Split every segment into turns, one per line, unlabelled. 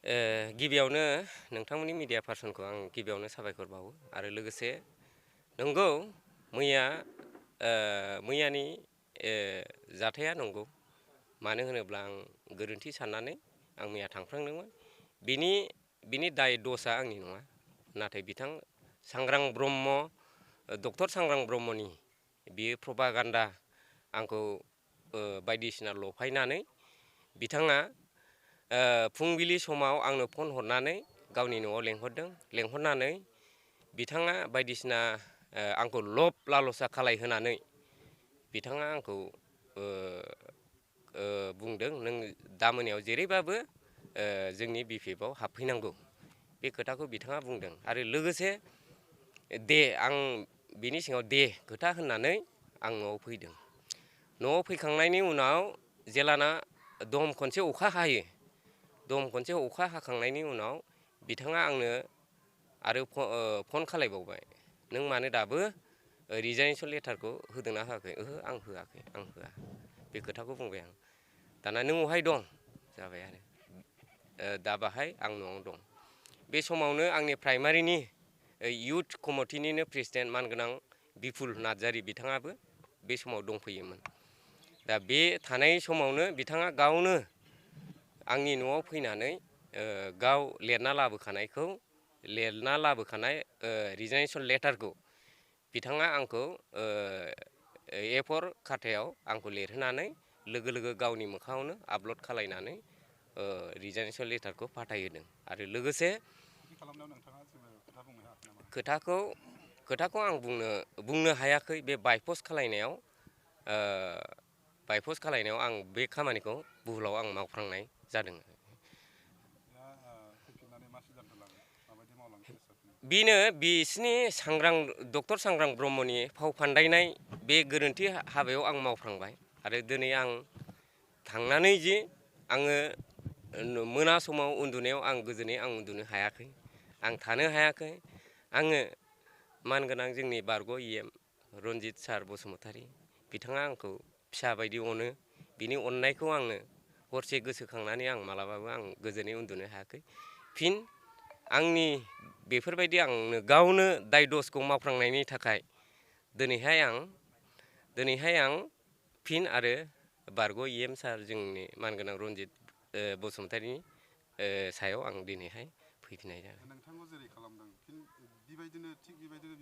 गिबियावनो नोंथांमोननि मिडिया पार्सनखौ आं गिबियावनो साबायखर बावो आरो लोगोसे नंगौ मैयानि जाथाया नंगौ मानो होनोब्ला आं गोरोन्थि साननानै आं मैया थांफ्लांदोंमोन बिनि दाय दसआ आंनि नङा नाथाय बिथां सांग्रां ब्रह्म डक्टर सांग्रां ब्रह्मनि बियो प्रपागान्डा आंखौ बायदिसिना लफायनानै बिथाङा फुंबिलि समाव आंनो फन हरनानै गावनि न'आव लेंहरनानै बिथाङा बायदिसिना आंखौ लब लालसा खालायहोनानै बिथाङा आंखौ बुंदों नों दा मोनायाव जेरैबाबो जोंनि बिपिएफआव हाबफैनांगौ बे खोथाखौ बिथाङा बुंदों आरो लोगोसे आं बिनि सिङाव खोथा होननानै आं न'आव फैदों। न'आव फैखांनायनि उनाव जेलाना दम खनसे अखा हाखांनायनि उनाव बिथाङा आंनो आरो फन खालायबावबाय नों मानो दाबो रिजाइनेसन लेटारखौ होदोंना होआखै आं होआखै आं होआ बे खोथाखौ बुंबाय आं दाना नों अहाय दं जाबाय आरो दा बाहाय आं न'आव दं बे समावनो आंनि प्राइमारिनि इयुथ कमिटिनिनो प्रेसिडेन्ट मानगोनां बिपुल नार्जारि बिथाङाबो बे समाव दंफैयोमोन। दा बे थानाय समावनो बिथाङा गावनो आंनि न'आव फैनानै गाव लिरना लाबोखानाय रिजाइनेसन लेटारखौ बिथाङा आंखौ A4 खाथायाव आंखौ लिरहोनानै लोगो गावनि मोखाङावनो आपल'ड खालायनानै रिजाइनेसन लेटारखौ फाथायहोदों आरो लोगोसे खोथाखौ आं बुंनो हायाखै बे बायपस खालायनायाव आं बे खामानिखौ भुलाव आं मावफ्रांनाय जादों। बेनो बिसिनि डक्टर सांग्रां ब्रह्मनि फाव फान्दायनाय बे गोरोन्थि हाबायाव आं मावफ्रांबाय आरो दिनै आं थांनानै जे आङो मोना समाव उन्दुनायाव आं गोजोनै उन्दुनो हायाखै आं थानो हायाखै आङो मानगोनां जोंनि बारग' EM रन्जित सार बसुमतारी बिथाङा आंखौ फिसा बायदि अनो बिनि अननायखौ आङो हरसे गोसोखांनानै आं मालाबाबो आं गोजोनै उन्दुनो हायाखै फिन आंनि बेफोरबायदि आंनो गावनो दाय दसखौ मावफ्रांनायनि थाखाय दिनैहाय आं फिन आरो बारग' EM सार जोंनि मानगोनां रन्जित बसुमतारीनि सायाव आं दिनैहाय फैफिननाय जादों।
नोंथांखौ जेरै खालामदों फिन बेबायदिनो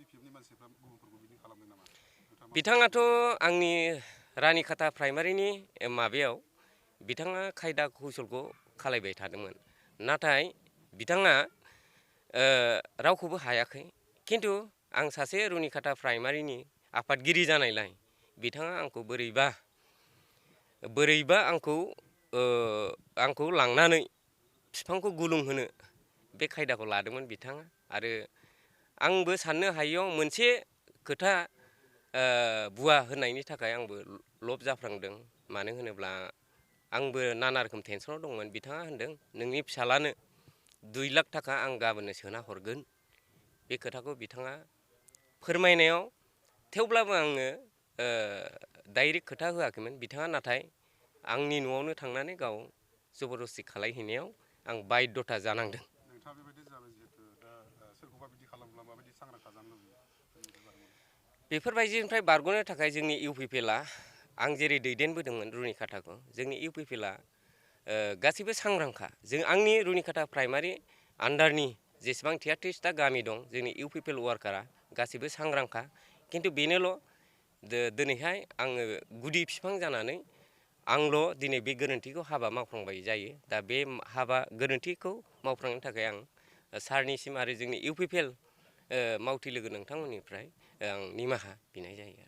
बिपिएफनि मानसिफ्रा गुबुनफोरखौ बिदि खालामदों नामा?
बिथाङाथ' आंनि रानिखाथा प्राइमारिनि माबायाव बिथाङा खायदा कौसलखौ खालायबाय थादोंमोन नाथाय बिथाङा रावखौबो हायाखै खिन्थु आं सासे रुनिखाथा प्राइमारिनि आफादगिरि जानायलाय बिथाङा आंखौ बोरैबा आंखौ लांनानै बिफांखौ गुलुंहोनो बे खायदाखौ लादोंमोन बिथाङा आरो आंबो साननो हायैयाव मोनसे खोथा बुवा होननायनि थाखाय आंबो लब जाफ्लांदों मानो होनोब्ला आंबो नाना रोखोम टेनसनाव दंमोन बिथाङा होनदों नोंनि फिसालानो 2 लाख थाखा आं गाबोननो सोना हरगोन बे खोथाखौ बिथाङा फोरमायनायाव थेवब्लाबो आङो डाइरेक्ट खोथा होआखैमोन बिथाङा नाथाय आंनि न'आवनो थांनानै गाव जबरदस्ति खालायहैनायाव आं बायध्य'था जानांदों।
नोंथाङा बेबायदि जाबाय जिहेतु दा सोरखौबा बिदि खालामब्ला माबायदि सांग्रां थाजानो लुबैयो?
बेफोरबायदिनिफ्राय बारग'नो थाखाय जोंनि इउपिपिएलआ आं जेरै दैदेनबोदोंमोन रुनिखाथाखौ जोंनि इउपिपिएलआ गासैबो सांग्रांखा आंनि रुनिखाथा प्राइमारि आन्डारनि जेसेबां 33टा गामि दं जोंनि इउपिपिएल वार्कारा गासैबो सांग्रांखा खिन्थु बेनोल' दिनैहाय आङो गुदि बिफां जानानै आंल' दिनै बे गोरोन्थिखौ हाबा मावफ्लांबाय जायो दा बे गोरोन्थिखौ मावफ्लांनो थाखाय आं सारनिसिम आरो जोंनि इउपिपिएल मावथि लोगो नोंथांमोननिफ्राय आं निमाहा बिनाय जायो।